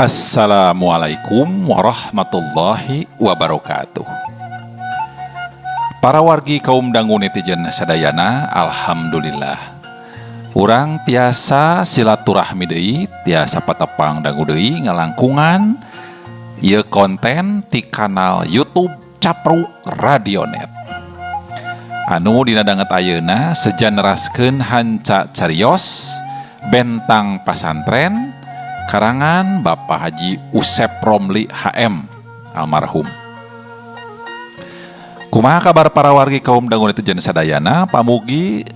Assalamualaikum warahmatullahi wabarakatuh. Para wargi kaum dangu netizen sadayana, alhamdulillah. Urang tiasa silaturahmi deui, tiasa patepang dangu deui ngalangkungan ieu konten ti kanal YouTube Capruk Radionet. Anu dina danget ayeuna seja neraskeun hanca carios bentang pasantren karangan Bapak Haji Usep Romli HM almarhum. Kumaha kabar para wargi kaum dangu netizen sadayana, pamugi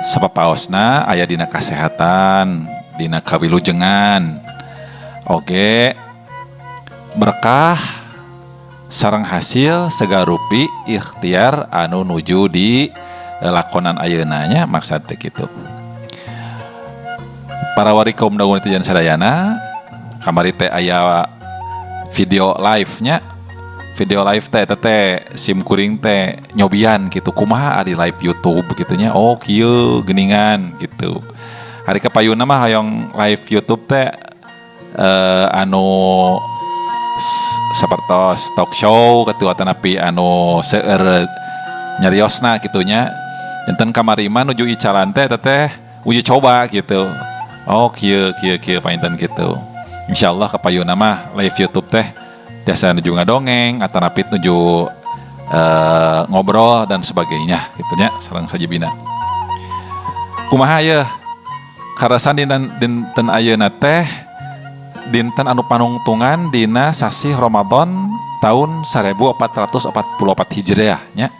sapapaosna aya dina kasehatan, dina kawilujengan. Oke, berkah sareng hasil segarupi ikhtiar anu nuju di lakonan ayeuna nya maksad teh kitu. Para wargi kaum dangu netizen sadayana, kamari teh aya video live-nya. Video live teh eta teh sim kuring teh nyobian gitu kumaha ari live YouTube gitu nya. Oh kieu geuningan gitu. Hari kapayuna mah hoyong live YouTube teh anu sapertos talk show ketua tanapi anu seueur nyariosna kitu nya. Janten kamari mah nuju icalan teh eta teh uji coba gitu. Oh kieu kieu kieu painten gitu. Insyaallah kapayuna mah live YouTube teh tiasa nuju ngadongeng atanapi nuju ngobrol dan sebagainya gitu nya sareng sajibina. Kumaha yeuh karasan dinten ayeuna teh dinten anu panungtungan dina sasih Ramadan tahun 1444 Hijriah nya.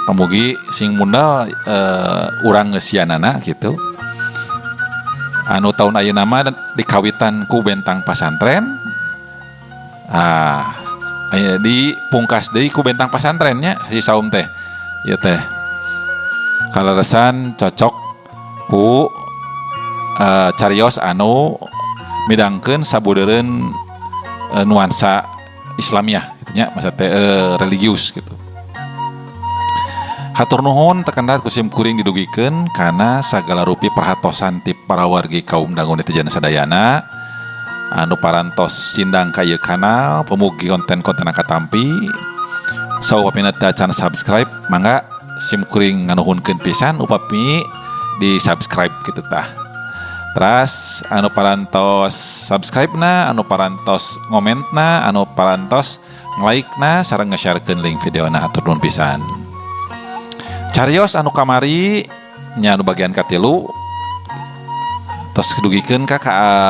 Pamugi sing mundal urang ngeusianana gitu. Anu tahun ayeuna mah dikawitan ku bentang pasantren. Ah, di pungkas deui ku bentang pasantrennya si saum teh. Ieu teh. Kaleresan cocok ku carios anu midangkeun sabudeureun nuansa Islamiyah gitu nya, maksud teh religius gitu. Hatur nuhun tekendat ku sim kuring didugikeun kana sagala rupi perhatosan ti para wargi kaum dangu netizen sadayana anu parantos sindang ka ieu kanal pemugi konten-konten katampi. Saupamina teu acan subscribe mangga sim kuring nganuhunkeun pisan upami di subscribe kitu tah. Teras anu parantos subscribe na, anu parantos ngomentna, anu parantos nge-like na sareng nge-sharekeun link videona hatur nuhun pisan. Carios anu kamari nya anu bagian katilu tos dugikeun ka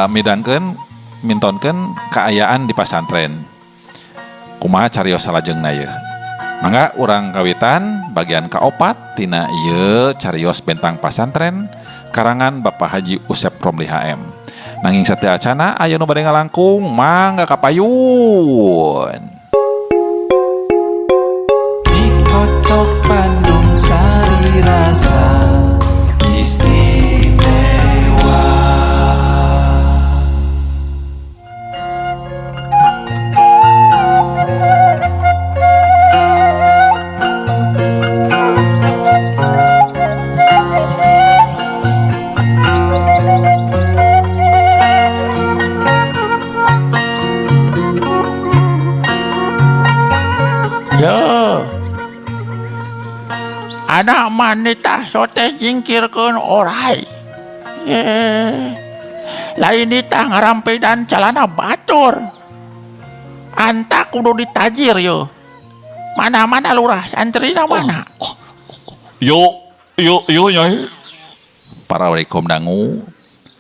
midangkeun mintonkeun kaayaan di pasantren. Kumaha carios salajengna yeuh? Mangga urang kawitan bagian kaopat tina ieu carios bentang pasantren karangan Bapak Haji Usep Romli HM. Nanging satya acana aya nu bade ngalangkung mangga kapayun. Dikocok Bandung Sari rasa istimewa. Yo. Anak manita sote jingkirkeun orai. Ye. Lain nitah ngarampedan calana batur. Anta kudu ditajir yo. Mana-mana lurah santrina mana? Oh, oh. Yo, yo, yo nyai. Para warikom dangu,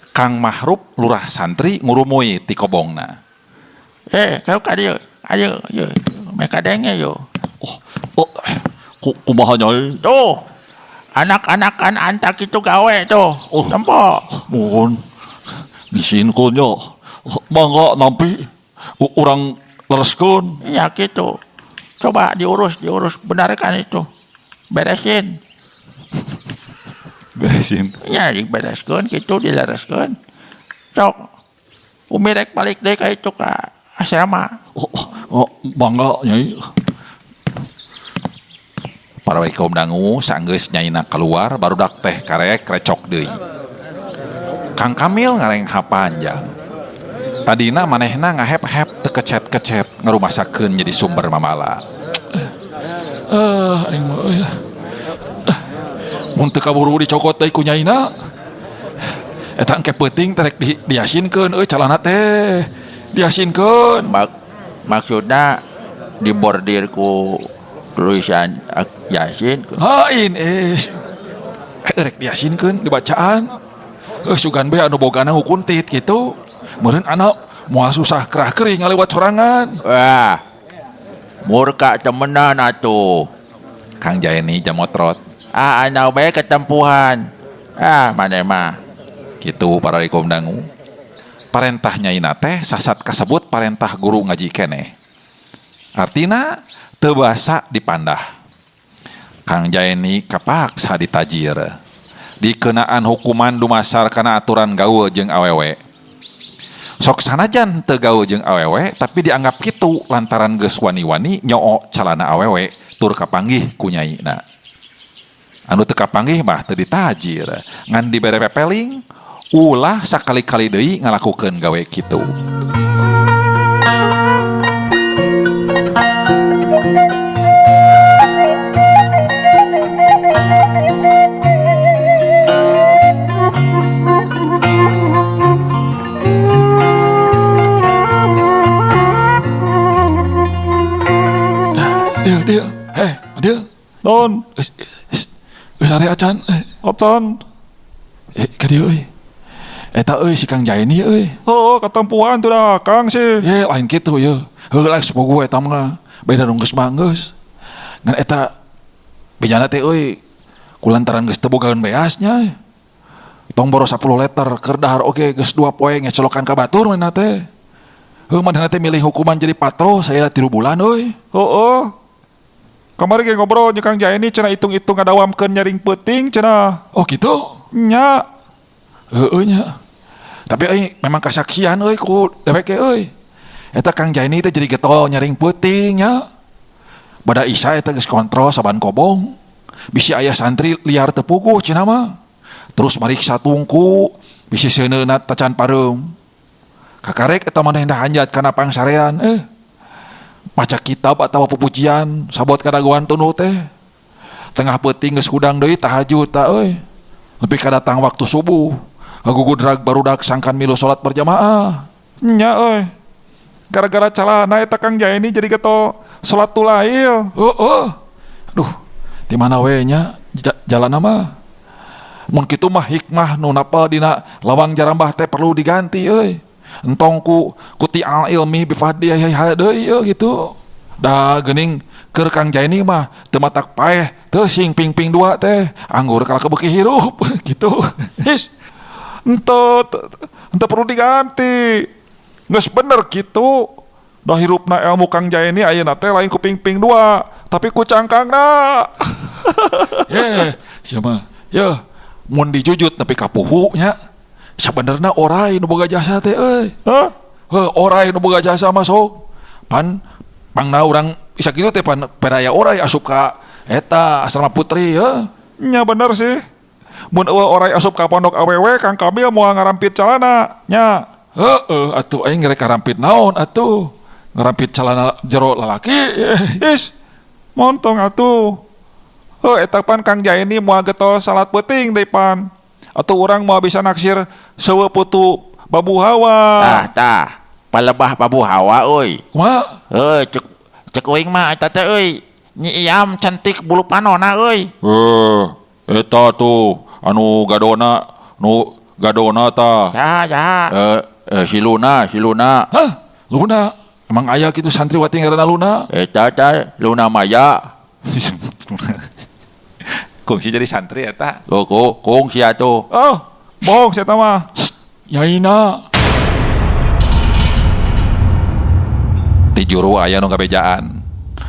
Kang Mahrub lurah santri ngurumui ti kobongna. Kau ka dieu, ka dieu, ye. Mereka denge yo. Oh, oh, kumaha nyai? Tuh, anak-anakan antak itu gawe tuh. Oh. Tempo. Mohon ngisinkeun nya. Mangga nampi urang lereskeun. Iya gitu. Coba diurus, diurus, benarkan itu. Beresin. Beresin. Iya, dibereskeun gitu, dilereskeun. Sok. Umi rek balik deui ka itu ka asrama. Oh, oh, mangga nyai. Para kaum dangu sanggeus nyaina keluar barudak teh karek recok deui. Kang Kamil ngareng panjang. Tadina manehna ngahep-hep teu kecet-kecet ngarumasakeun jadi sumber mamala. Aing mah euy. Mun teu kaburu dicokot deui ku nyaina. Eta engke peuting teh rek di diasinkeun euy calana teh. Diasinkeun. Maksudna dibordir ku tulisan Yasin. Lain eh. Rek diasinkeun dibacaan. Sugan bae anu bogana hukuntit kitu. Meureun anak moal susah kerah kering ngalewat sorangan. Wah. Murka temenan atuh. Kang Jaeni jamotrot. Ah, ana bae ketempuhan. Ah, maneh mah. Kitu para rikom dangu. Parentah nyaina teh sasat kasebut parentah guru ngaji keneh. Artina teu basa dipandah. Kang Jaeni kapaksa ditajir. Dikenaan hukuman dumasar kana aturan gaul jeung awewe. Sok sanajan teu gaul jeung awewe tapi dianggap kitu lantaran geus wani-wani nyoo calana awewe tur kapanggih ku nyaina. Anu teu kapanggih mah teu ditajir, ngan dibere pepeling ulah sakali-kali deui ngalakukeun gawe kitu. Dia, dia, heh, dia. Non. Geus sare acan. Acan. Ka dieu euy. Eta euy si Kang Jaeni euy. Heuh, katempuhan tuh dah Kang sih. Ye, lain kitu ye. Heuh, lah sepugu eta mah. Beda nu geus mah geus. Ngan eta bejana teh euy kulantaran geus teu bogaeun beas nya. Tong boros 10 liter keur dahar oge geus 2 poe ngecolokan ka batur manehna teh. Heuh, manehna teh milih hukuman jadi patro saya 3 bulan euy. Heueuh. Kamari ge ngobrol jeung Kang Jaeni cenah hitung-hitung ngadawamkeun nyaring peuting cenah. Oh gitu? Nya. Heueuh nya. Tapi euy memang kasaksian euy ku dewek ge euy. Eta Kang Jaeni teh jadi getol nyaring peuting nya. Bada Isya eta geus kontrol saban kobong. Bisi aya santri liar teu puguh cenah mah. Terus mariksa tungku bisi seuneuna tacan pareum. Kakarek eta manehna hanjat kana pangsarean Maca kitab atawa pupujian sabot kadagoan tunduh teh. Tengah peuting geus hudang deui tahajud ta euy. Nepi ka datang waktu subuh. Ngagugudrag barudak sangkan milu salat berjamaah. Nya euy. Gara-gara calana eta Kang Jaeni jadi getol salat tulail. Heueuh. Aduh, di mana we nya jalanna mah. Mun kitu mah hikmah nu napa dina lawang jarambah teh perlu diganti euy. Entong ku ti'al ilmi bifadli deui euy gitu. Da geuning keur Kang Jaeni mah teu matak paeh teu sing ping-ping dua teh anggur kalah kebeuki hirup gitu. His. Ente perlu diganti. Geus bener kitu. Da hirupna ilmu Kang Jaeni ayeuna teh lain ku ping-ping dua, tapi ku cangkangna. Ye, siapa? Ye, mun dijujut nepi ka puhu nya. Sabenerna orai nu boga jasa teh euy. Hah? Heuh, orai nu boga jasa mah sok. Pan pangna urang bisa kitu teh pan peraya orai asup ka eta asrama putri heuh. Nya bener sih. Mun eueuh orai asup ka pondok awewe Kang Kamil moal ngarampit calana nya. Heueuh atuh aing rek ngarampit naon atuh. Ngarampit calana jero lalaki. Is montong atuh. Heuh eta pan Kang Jaeni moal getol salat peuting deui pan. Atuh urang moal bisa naksir seueuh putu babu hawa. Tah tah, palebah babu hawa euy. Kumaha? Heuh, cek uing mah eta teh euy. Nyi Iam cantik bulu panona euy. Heuh, eta tuh anu gadona, nu gadona tah. Saha, saha? Si Luna, si Luna. Hah? Luna? Emang aya kitu santriwati ngaranna Luna? Eta teh Luna Maya. Kungsi jadi santri eta. Oh, kungsi atuh. Oh, bohong saya mah. Nyaina. Ti juru aya nu ngabejaan.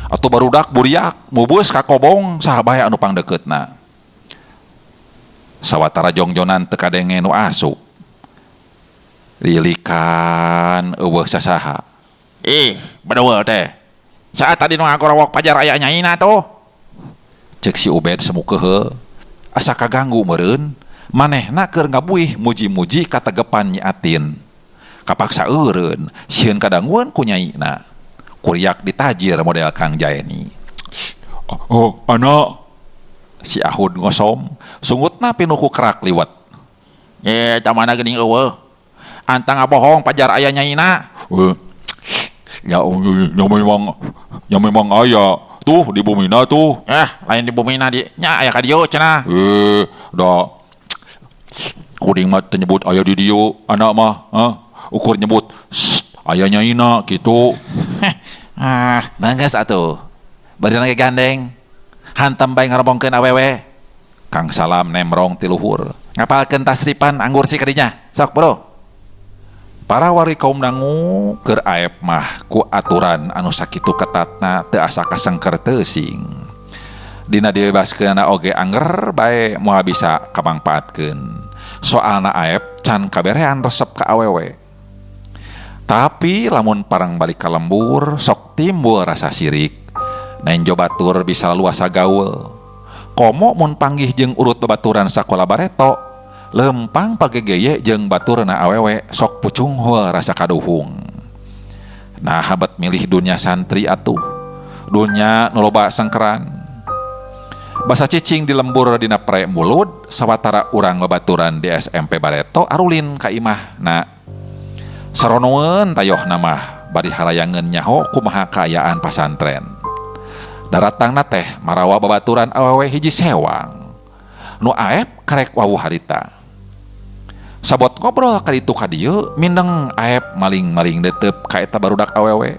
Atuh barudak buriak mubeus ka kobong saha bae anu pangdekeutna. Sawatara jongjonan teu kadenge nu asup. Lilikan eueuh sasaha. Ih, bedeueul teh. Saat tadi nu ngagorowok pajar aya nyaina tuh. Cek si Ubed semu keheul. Asa kaganggu meureun, manehna keur ngabuih muji-muji kategepan Nyi Atin. Kapaksa eureun, sieun kadangueun ku nyaina. Kuriak ditajir model Kang Jaeni. Oh, anak. Si Ahud ngosom, sungutna pinuh ku kerak liwet. Eta mana geuning eueuh. Antang ngabohong pajar aya nyaina. Ya, ya memang aya. Tuh di bumina tuh. Lain di bumina di nya aya ka dieu cenah. Da kuring mah teu nyebut aya di dieu anak mah, hah? Ukur nyebut aya nyaina kitu. Ah, mangga atuh. Bari ge gandeng. Hantam bae ngarobongkeun awewe. Kang Salam nemrong ti luhur. Ngapalkeun tasripan anggur si kadinya. Sok, Bro. Para wari kaum dangu keur aep mah ku aturan anu sakitu ketatna teu asa kasengker teuing. Dina dibebaskeunana oge anger bae moal bisa kamangpaatkeun. Soalna aep can kaberean resep ka awewe. Tapi lamun parang balik ka lembur sok timbul rasa sirik. Nenjo batur bisa luasa gaul. Komo mun panggih jeung urut babaturan sakola bareto, lempang pagegeye jeung baturna awewe sok pucunghul rasa kaduhung. Nah habat milih dunia santri atuh. Dunia nu loba sengkeran. Basa cicing di lembur dina pre mulud sawatara urang babaturan di SMP bareto arulin ka imah na. Saronoeun tayohna mah bari harayangeun nyaho kumaha kaayaan pasantren. Daratangna teh marawa babaturan awewe hiji sewang. Nu aep karek wawuh harita. Sabot ngobrol ka ditu ka dieu mindeng aep maling-maling detep ka eta barudak awewe.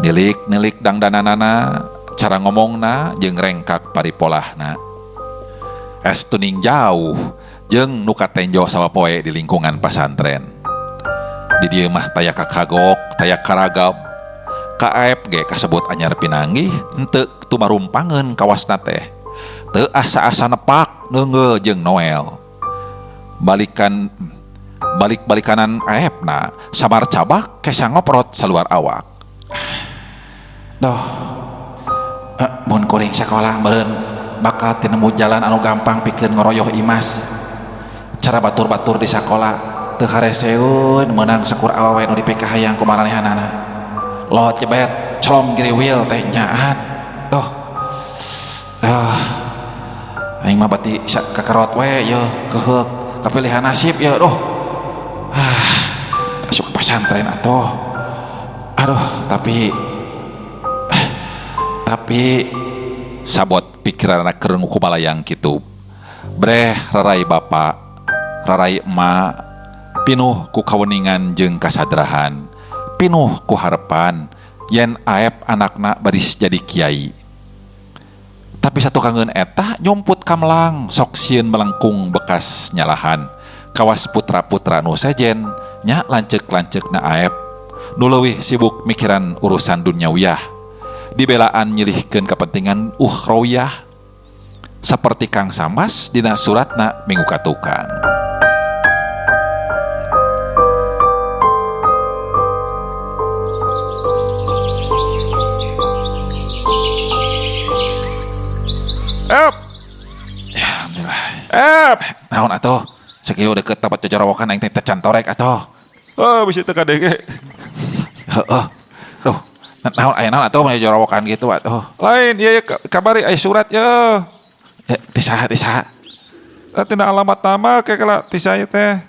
Nilik-nilik dangdananana, cara ngomongna jeung rengkak paripolahna. Es tuning jauh jeung nu katenjo sawapoe di lingkungan pasantren. Di dieu mah taya kakagok, taya karagap. Ka aep ge kasebut anyar pinanggih henteu tumarumpangeun kawasna teh. Teu asa-asa nepak neungeul jeung Noel. Balikan balik-balikanan aepna samar cabak kesa ngoprot saluar awak. Doh. Mun kuring sakola meureun bakal tinemu jalan anu gampang pikeun ngoroyoh Imas. Cara batur-batur di sakola teu hareseun meunang sakur awewe nu dipikahayang ku maranehanana. Lot jebet colong giriwil teh nyaan. Doh. Aing mah bati kakarot we yeuh keuheuk kapilihan nasib yeuh doh. Asup pasantren atuh. Aduh, tapi sabot pikiranna keur ngukumalayang kitu. Breh rarai bapa, rarai emak, pinuh ku kaweningan jeung kasadrahan, pinuh ku harepan yen aep anakna baris jadi kiai. Tapi satukangeun eta nyumput kamlang sok sieun melengkung bekas nyalahan. Kawas putra-putra nu sejen nya lanceuk-lanceukna aep nu leuwih sibuk mikiran urusan dunyawiyah. Dibelaan nyilihkeun kepentingan ukhrawiyah. Seperti Kang Samas dina suratna minggu katukang. Ep. Ya, alhamdulillah. Ep. Naon atuh? Sakieu deukeut tempat jajarawokan aing teh cantorek atuh. Oh, bisa teu kadenge. Heeh. Duh, naon aya naon atuh mah jajarawokan gitu atuh. Lain ieu kabari aya surat ye. Ti saha ti saha? Tina alamat nama ke kala ti saya teh.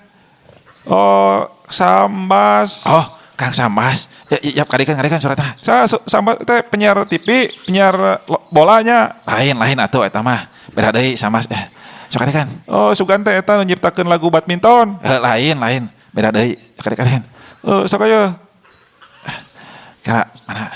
Oh, Sambas. Oh, Kang Sambas. Ya, ya kadikeun suratna. Sambas teh penyiar TV, penyiar bolanya. Lain atuh eta mah. Beda deui Sambas. Sok kadikeun. Oh, sugan teh eta nu nyiptakeun lagu badminton. Lain. Beda deui. Kadikeun. Oh, sok aya. Kala mana?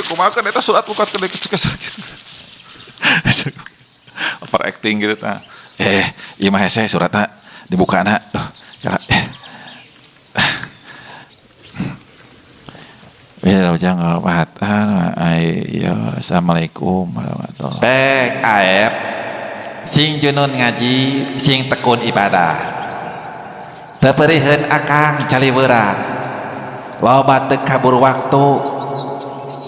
Kumaha eta surat buka teh kecil gitu. Overacting gitu tah. Ieu mah hese suratna dibukana. Duh, cara. Ya ujang pahatan ayo assalamualaikum warahmatullahi. Bek aep sing junun ngaji sing tekun ibadah. Teu peuriheun akang caliweura. Loba teu kabur waktu.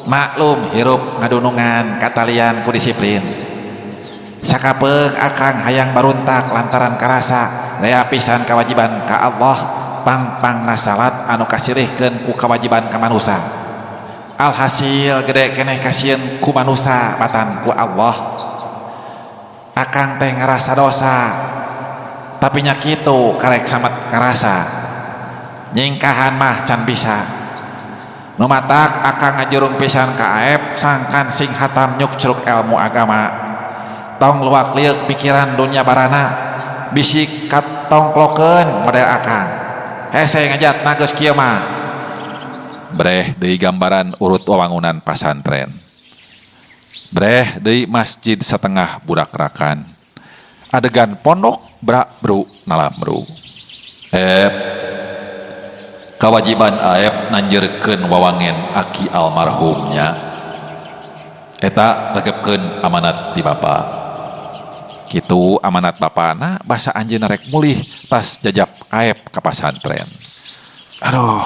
Maklum hirup ngadunungan katalian ku disiplin. Sakapeung akang hayang baruntak lantaran karasa rea pisan kawajiban ka Allah pang-pangna salat anu kasirihkeun ku kawajiban ka manusa. Alhasil gede keneh kasieun ku manusa batan ku Allah. Akang teh ngarasa dosa tapi nya kitu karek samet ngarasa. Nyingkahan mah can bisa. Nu matak akang ngajurung pisan ka Aep sangkan sing hatam nyukcruk ilmu agama. Tong luak lieuk pikiran dunya barana bisi katongklokeun model akang. Hese ngajatna geus kieu mah. Breh deui gambaran urut wawangunan pasantren. Breh deui masjid satengah burakrakan. Adegan pondok brak bru nalamru. Kawajiban Aep nanjeurkeun wawangen aki almarhumnya. Eta regepkeun amanat di bapa. Kitu amanat bapana basa anjeunna rek mulih tas jajap Aep ka pasantren. Aduh,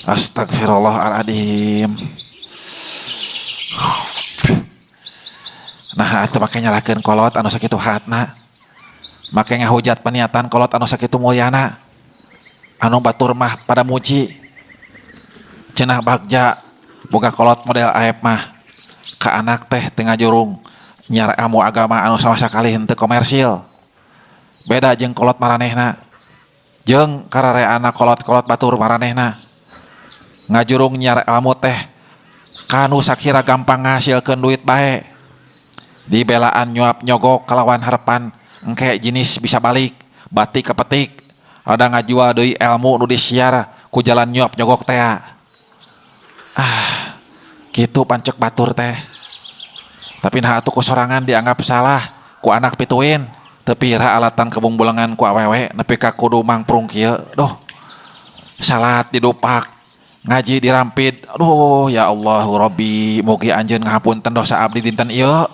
astagfirullahaladzim. Nah, atuh make nyalahkeun kolot anu sakitu hatna. Make ngahujat paniatan kolot anu sakitu mulyana. Anu batur mah pada muji. Cenah bagja boga kolot model Aep mah. Ka anak teh teu ngajurung nyiar ilmu agama anu sama sakali henteu komersil. Beda jeung kolot maranehna. Jeung karareana kolot-kolot batur maranehna. Ngajurung nyiar ilmu teh kanu sakira gampang ngahasilkeun duit bae. Dibelaan nyuap nyogok kalawan harapan engke jenis bisa balik batik kepetik ada ngajual deui ilmu nu disiar ku jalan nyuap nyogok teh. Ah, kitu pancek batur teh. Tapi nah atuh ku sorangan dianggap salah ku anak pituin teu pira alatan kebungbulengan ku awewe nepi ka kudu mangprung kieu. Duh, salat didupak, ngaji dirampid. Aduh, ya Allahu Rabbi, mugi anjeun ngahapunten dosa abdi dinten ieu.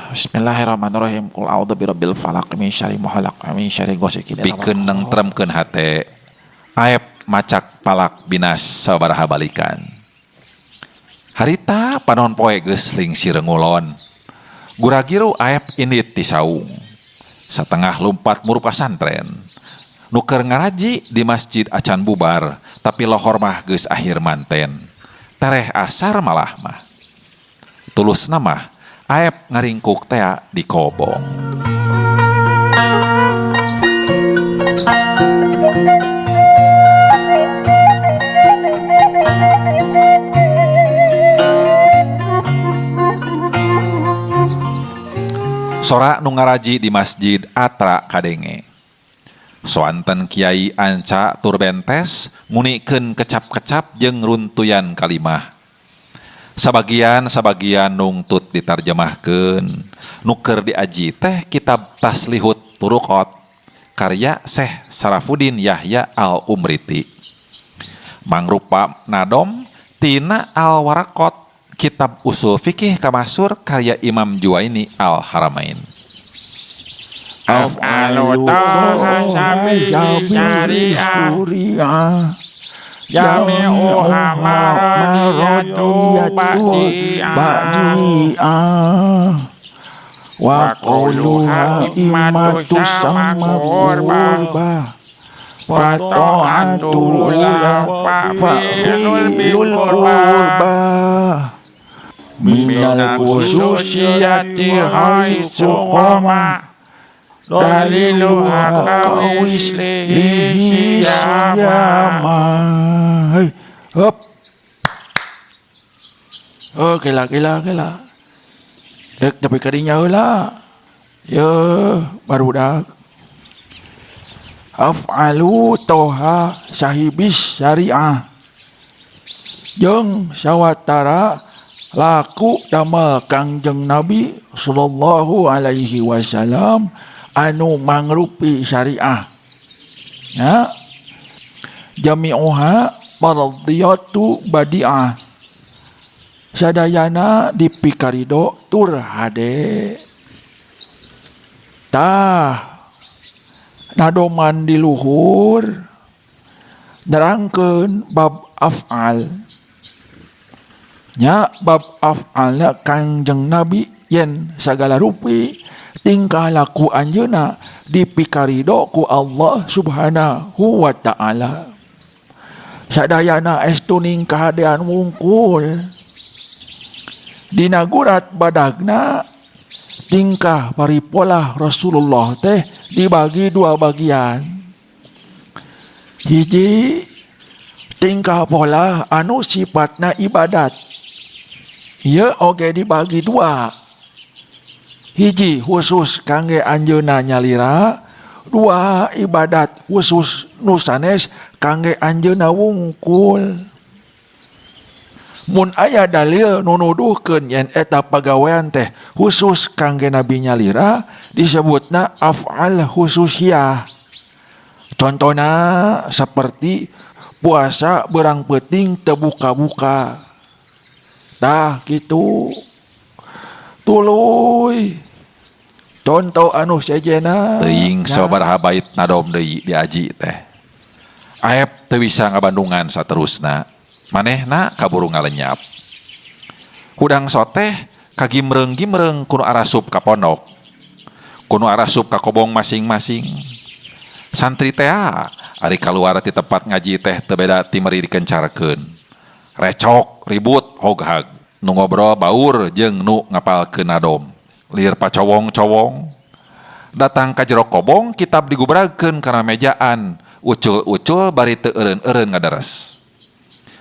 Bismillahirrahmanirrahim. Qul a'udzu birabbil falaq min syarri ma khalaq min syarri ghasiqin idza waqab. Pikeun nengtremkeun hate. Aep macak palak binas sabaraha balikan. Harita panon poe geus lingsir ngulon. Guragiru Aep indit ti saung. Satengah lumpat muru pasantren. Nu keur ngaraji di masjid acan bubar, tapi lohor mah geus akhir manten. Tereh asar malah mah. Tulusna mah Aep ngaringkuk tea di kobong. Sora nu ngaraji di masjid atra kadenge. Soanten kiai anca tur bentes ngunikeun kecap-kecap jeung runtuyan kalimah. Sabagian-sabagian nungtut ditarjemahkeun. Nu keur diaji teh kitab Taslihut Turuqat karya Syekh Sarafuddin Yahya Al-Umriti. Mangrupa nadom tina Al-Waraqat kitab usul fikih kamasur karya Imam Juwaini Al-Haramain. Af'alu syariah jami'uha maradiyatu ba'di'ah wa qawluha imatu sama qurba wa ta'atul fa'ilul qurba minal khususiyati haitsu qama daliluha kawislihi siyama. Hei, hop. Oh, kela kela kela. Dek nepi ka dinya heula. Ye, barudak. Af'alu toha sahibis syariah. Jeung sawatara laku damel Kangjeng Nabi sallallahu alaihi wasallam anu mangrupi syariah. Ya. Jami'uha fardiyatu badi'ah. Sadayana dipikarido tur hade. Tah nadoman di luhur Nerangkeun bab af'al. Nya bab af'alna Kangjeng Nabi yen sagala rupi tingkah laku anjeunna dipikarido ku Allah Subhanahu wa ta'ala. Sadayana estu ning kahadean wungkul. Dina gurat badagna tingkah paripolah Rasulullah teh dibagi dua bagian. Hiji tingkah pola anu sifatna ibadat. Ieu oge dibagi dua. Hiji khusus kangge anjeunna nyalira, dua ibadat khusus nu sanes kangge anjeunna wungkul. Mun aya dalil nu nuduhkeun yen eta pagawean teh khusus kangge nabi nyalira disebutna af'al khususiyah. Contohna seperti puasa berang peuting teu buka-buka. Tah kitu. Tuluy contoh anu sejena teuing sababaraha bait nadom deui diaji teh. Aep teu bisa ngabandungan saterusna. Manehna kaburu ngalenyap. Hudang soteh kagimreung-gimreung kuno arasup ka pondok. Kuno arasup ka kobong masing-masing. Santri teh ari kaluar ti tempat ngaji teh teu beda ti meri dikencarkeun. Recok, ribut, hoghag. Nu ngobrol baur jeung nu ngapalkeun nadom. Lir pacowong-cowong. Datang ka jero kobong kitab digubragkeun kana mejaan. Ucul-ucul bari teu eureun-eureun ngadares.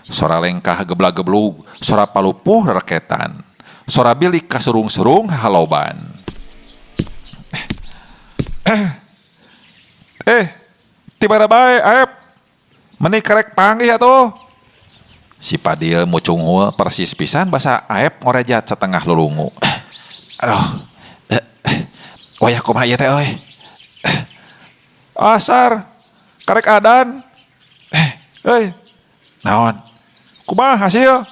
Sora lengkah geblag-geblug, sora palupuh reketan. Sora bilik kasurung-surung haloban. Tiba bae Aep. Meni karek panggih atuh. Si Padil mucunghul persis pisan basa Aep ngorejat setengah lulungu. Aduh. Wayah kumaha ieu teh euy? Asar karek adan. Euy. Naon? Kumaha hasil?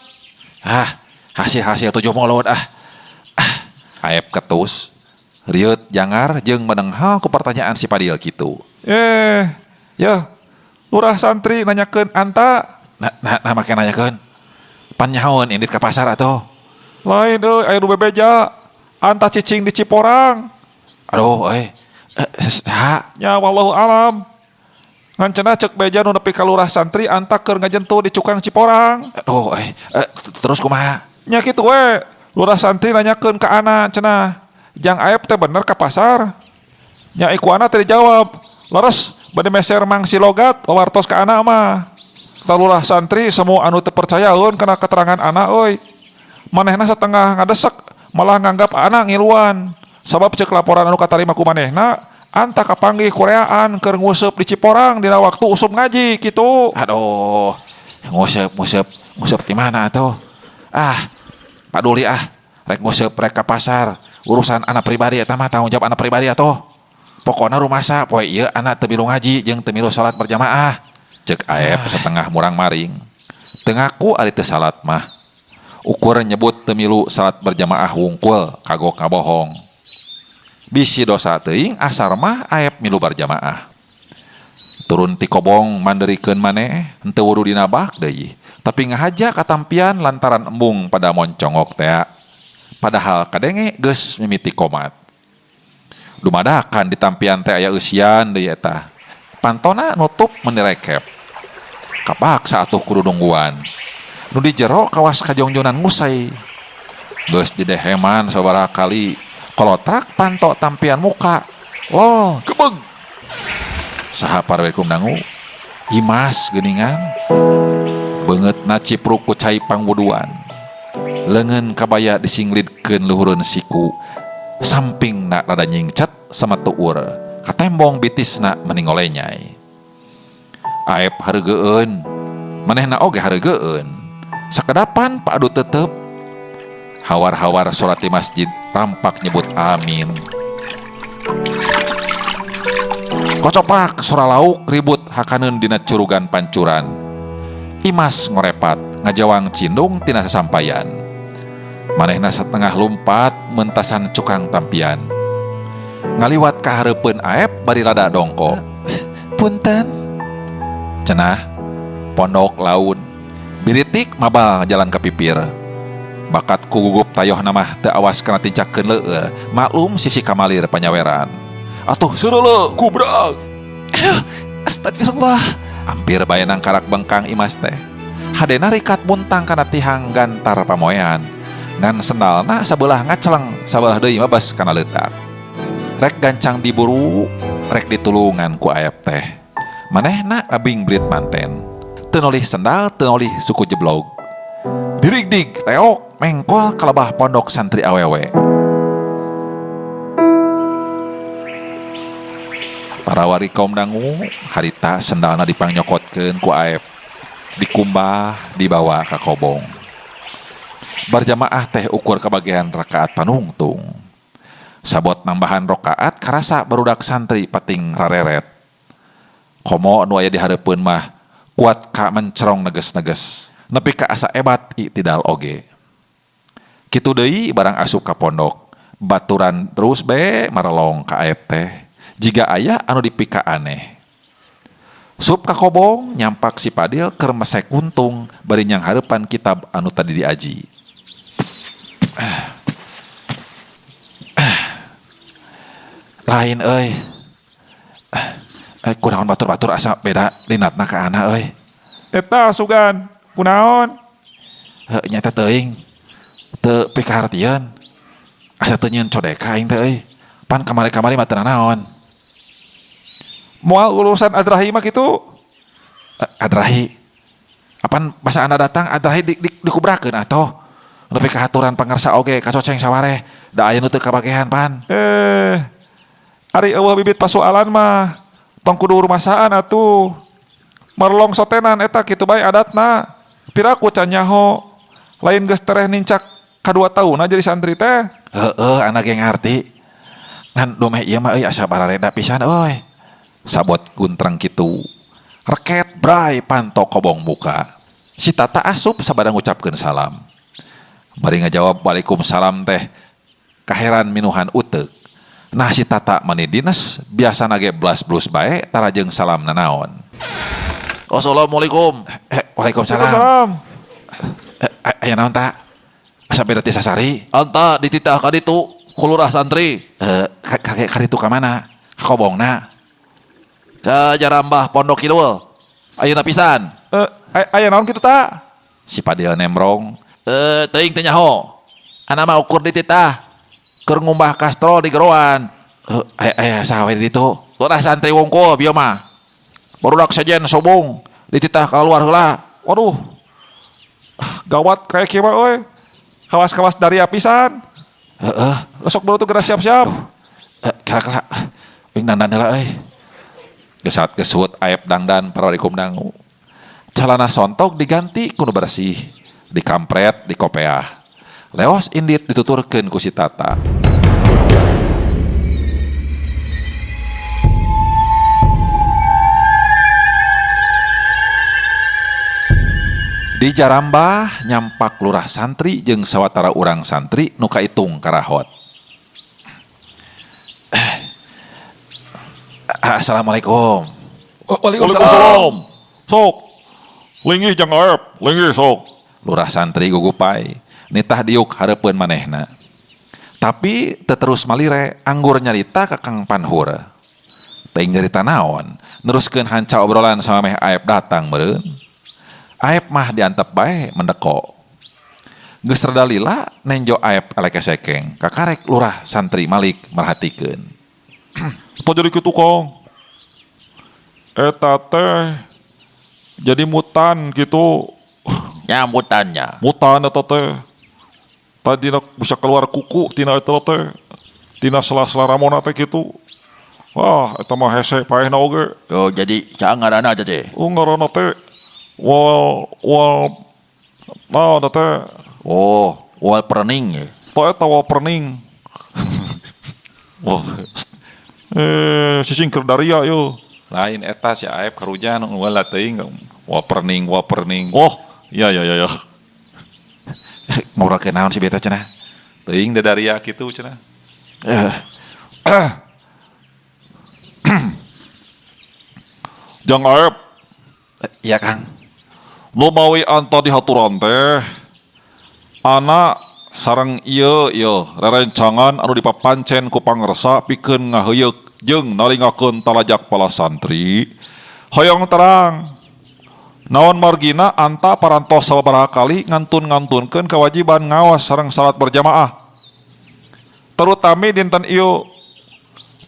Ah, hasil-hasil 7 mulut ah. Aep ketus. Rieut jangar jeung menenghal ku pertanyaan si Padil kitu. Ya. Lurah santri nanyakeun anta. Nah make nanyakeun. Pan nyahoeun indit ka pasar atuh. Lain euy aya nu bebeja. Anta cicing di Ciporang. Aduh euy. Saha? Nya wallahu alam. Ngan cenah ceuk beja nu nepi ka lurah santri anta keur ngajentu di cukang Ciporang. Aduh euy. Terus kumaha? Nya kitu we. Lurah santri nanyakeun ka ana cenah. Jang Aep teh bener ka pasar. Nya iku ana teh dijawab. Leres bade meser mangsi logat wawartos ka ana mah. Lurah santri semua anu teu percayaeun kana keterangan ana euy. Manehna satengah ngadesek malah nganggap ana ngiluan. Sabab ceuk laporan anu katarima ku manehna anta kapanggih koreaan keur nguseup di Ciporang dina waktu usum ngaji kitu. Aduh, nguseup di mana atuh? Ah, paduli ah, rek nguseup rek ka pasar. Urusan anak pribadi eta mah tanggung jawab anak pribadi atuh. Pokona rumasa poe ieu anak teu milu ngaji jeung teu milu salat berjamaah. Ceuk Aep setengah murang-maring. Teu ngaku ari teu salat mah. Ukur nyebut teu milu salat berjamaah wungkul kagok ngabohong. Bisi dosa teuing asar mah Aep milu berjamaah. Turun ti kobong manderikeun maneh henteu wudu dina bak deui. Tapi ngahaja katampian lantaran embung pada moncongok tea. Padahal kadenge geus mimiti komat. Dumadakan ditampian teh aya eusian deui eta. Pantona nutup menirekep. Kapaksa atuh kudu nungguan. Nu di jero kawas kajongjonan ngusai. Geus dideheman sabaraha kali. Kolotrak panto tampian muka. Loh, gebeg. Saha parwekum dangu? Imas geuningan. Beungeutna cipruk ku cai pangwuduan. Leungeun kabaya disinglidkeun luhureun siku. Sampingna rada nyingcet sama tuur. Katembong bitisna meni ngolenyai. Aep hareugeun. Manehna oge hareugeun. Sakedapan padu tetep. Hawar-hawar salat di masjid rampak nyebut amin. Kocoprak sora lauk ribut hakaneun dina curugan pancuran. Imas ngorepat ngajawang cindung tina sasampayan. Manehna satengah lumpat mentasan cukang tampian. Ngaliwat ka hareupeun Aep bari rada dongko. Punten. Cenah Pondok laun. Biritik mabal jalan ka pipir. Bakat ku gugup tayohna mah teu awas kana tincakeun leueur, maklum sisi kamalir panyaweran. Atuh seureuleuh kubrag. Aduh, astagfirullah. Hampir bae nangkarak bengkang Imas teh. Hadena rikat muntang kana tihang gantar pamoean. Ngan sendalna sabelah ngaceleng, sabelah deui mabas kana leutak. Rek gancang diburu, rek ditulungan ku Aep teh. Manehna ngabingbrit manten. Teu nolih sendal, teu nolih suku jeblog. Dirigdig, reok, mengkol kalebah pondok santri awewe. Para wari kaum dangu, harita sendalna dipangnyokotkkeun ku Aep. Dikumbah, dibawa ka kobong. Barjamaah teh ukur kabagian rakaat panungtung. Sabot nambahan rakaat karasa barudak santri pating rareret. Komo nu aya di hareupeun mah kuat ka mencerong neges-neges. Nepi ka asa ebat itidal oge. Kitu deui barang asup ka pondok, baturan terus be marelong ka Aep teh. Jiga aya anu dipika aneh. Sup ka kobong nyampak si Padil keur mesek untung bari nyang hareupan kitab anu tadi diaji. Lain euy. Kunaon batur-batur asa beda linatna ka ana euy. Eta sugan, kunaon? Heuh nya eta teuing. Teu pikahartieun. Asa teu nyieun codeka aing teh euy. Pan kamari-kamari mah teu nanaon. Moal urusan Adrahi mah kitu. Adrahi. Apan basa anda datang Adrahi dikubrakeun atuh. Nepi ka haturan pangarsa oge kacoceng sawareh. Da aya nu teu kabagehan pan. Ari eueuh bibit pasualan mah tong kudu rumasaan atuh. Marlong sotenan eta kitu bae adatna. Piraku can nyaho. Lain geus tereh nincak kadua taunna jadi santri teh. Heeh, anak ge ngarti. Ngan dumeh ieu mah euy asa barareda pisan euy. Sabot guntreng kitu. Reket bray panto kobong muka. Si Tata asup sabada ngucapkeun salam. Bari ngajawab waalaikumsalam teh kaheran minuhan uteuk. Nah si Tata mani dines biasana ge blas-blus bae tarajeng salam nanaon. Assalamualaikum. Waalaikumsalam. Waalaikumsalam. Aya naon ta? Asa beda ti sasari? Anta dititah ka ditu ku lurah santri. Ka ditu ka mana? Ka kobongna. Ka Jarambah Pondok Kidul. Ayeuna pisan. Aya naon kitu ta? Si Padil nemrong. Teuing teh nyaho. Ana mah ukur dititah keur ngumbah kastrol di geroan. Aya saha we di ditu? Lurah santri wungkul bieu mah. Barudak sejen sobong dititah keluar heula. Waduh. Gawat kayak kieu mah euy. Kawas-kawas daria pisan. Heeh. Sok baru tuh geura siap-siap. Kala-kala euy dandan heula euy. Gesat gesut Aep dangdan pararikum dangu. Calana sontok diganti ku nu bersih, dikampret, dikopeah. Leos indit dituturkeun ku si Tata. Di Jarambah nyampak lurah santri jeung sawatara urang santri nu kaitung karahot. Assalamualaikum. Waalaikumsalam. Sok. Linggih jang Aep, linggih sok. Lurah santri gugupai, nitah diuk hareupeun manehna. Tapi teu terus malire anggur nyarita ka Kang Panhur. Teuing nyarita naon, neruskeun hanca obrolan sama meh Aep datang meureun. Aep mah diantep bae mendeko. Geus rada lila nenjo Aep eleke sekeng, kakarek lurah santri Malik merhatikeun. Tah jadi kitu Kang. Eta teh jadi mutan gitu. Ya mutannya. Mutan eta teh. Tadi bisa keluar kuku tina eta teh. Tina sela-sela ramona teh kitu. Wah, eta mah hese paehna oge. Oh, jadi saha ngaranna teh? Oh, ngaranna teh wal wal naon teh? Oh, wal perning. Tah eta wal perning. Wah. Cicing keur daria yeuh. Lain eta si Aep karujan wala teuing wal perning wal perning. Oh, iya iya iya. Ngobrolkeun naon si beta cenah? Teuing da daria kitu cenah. Jang Aep. Iya Kang. Lumawi anta dihaturan teh ana sareng ieu ieu rerencangan anu dipapancen ku Pangersa pikeun ngaheuyeuk jeung nalingakeun talajak pala santri. Hoyong terang naon margina anta parantos sababaraha kali ngantun-ngantunkeun kewajiban ngaos sareng salat berjamaah. Terutami dinten ieu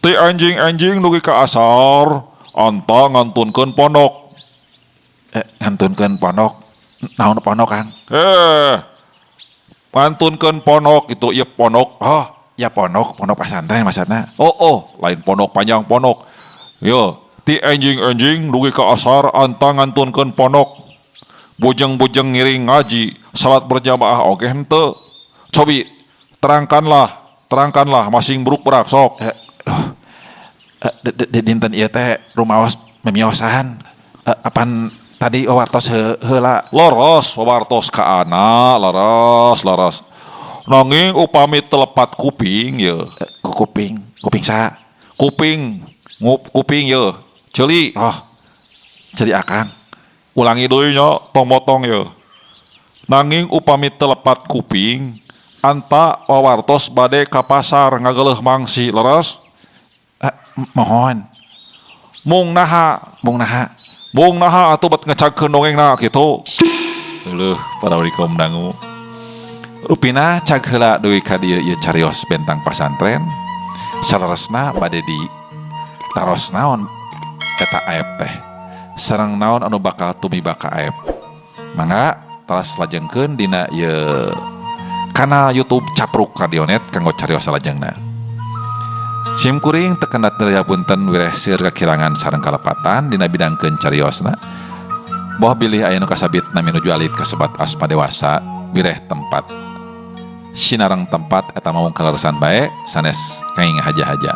ti enjing-enjing dugi ka asar anta ngantunkeun pondok. Ngantunkeun pondok? Naon pondok, Kang? Ngantunkeun pondok itu ieu pondok. Oh, ya pondok, pondok pesantren maksudna. Oh, lain pondok panjang pondok. Yo, ti enjing-enjing dugi ka asar anta ngantunkeun pondok. Bujeng-bujeng ngiring ngaji, salat berjamaah oge henteu. Cobi terangkanlah masing buruk berak sok. Dinten ieu teh rumaos memiosan. Apan tadi wawartos heula? Leres wawartos ka ana, leres, leres. Nanging upami telepat kuping ye. Ku kuping, kuping saha? Kuping, ngup kuping ye. Ceuli. Oh. Ceuli akang. Ulangi deui nya, tong motong ye. Nanging upami telepat kuping, anta wawartos bade ka pasar ngageleuh mangsi, leres? Mohon. Mung naha? Mung naha? Mung naha atuh bet ngecagkeun dongengna kitu. Leuh, para kaum dangu. Rupina cag heula deui ka dieu ieu carios bentang pasantren. Saleresna bade di taros naon eta Aep teh. Sareng naon anu bakal tumiba ka Aep. Mangga taras lajengkeun dina ieu kanal YouTube Capruk Radionet kanggo carios salajengna. Sim kuring tekendat nilai punten wireh seur kakirangan sareng kalepatan dina bidangkeun cariosna. Boh bilih aya nu kasabit nami nuju alit kasebat asma dewasa wireh tempat. Sinareng tempat eta maung kaleresan bae sanes kenging haja-haja.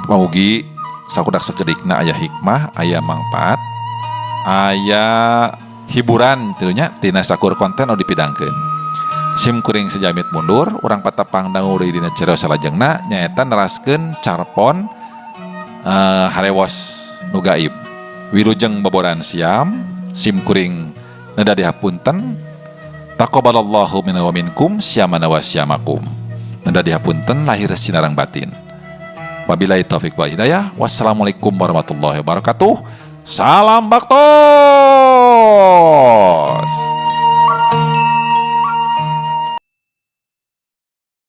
Pamugi sakudak sakedikna aya hikmah, aya mangpaat, aya hiburan tilunya tina sakur konten anu dipidangkeun. Sim kuring sejamit mundur, urang patepang dangu deui dina carios salajengna nyaeta neraskeun carpon harewos nu gaib. Wilujeng baboran siam, sim kuring neda dihapunten. Taqabbalallahu minna wa minkum syamana wa syamakum. Neda dihapunten lahir sinarang batin. Wabillahi taufik wal hidayah. Wassalamualaikum warahmatullahi wabarakatuh. Salam baktos.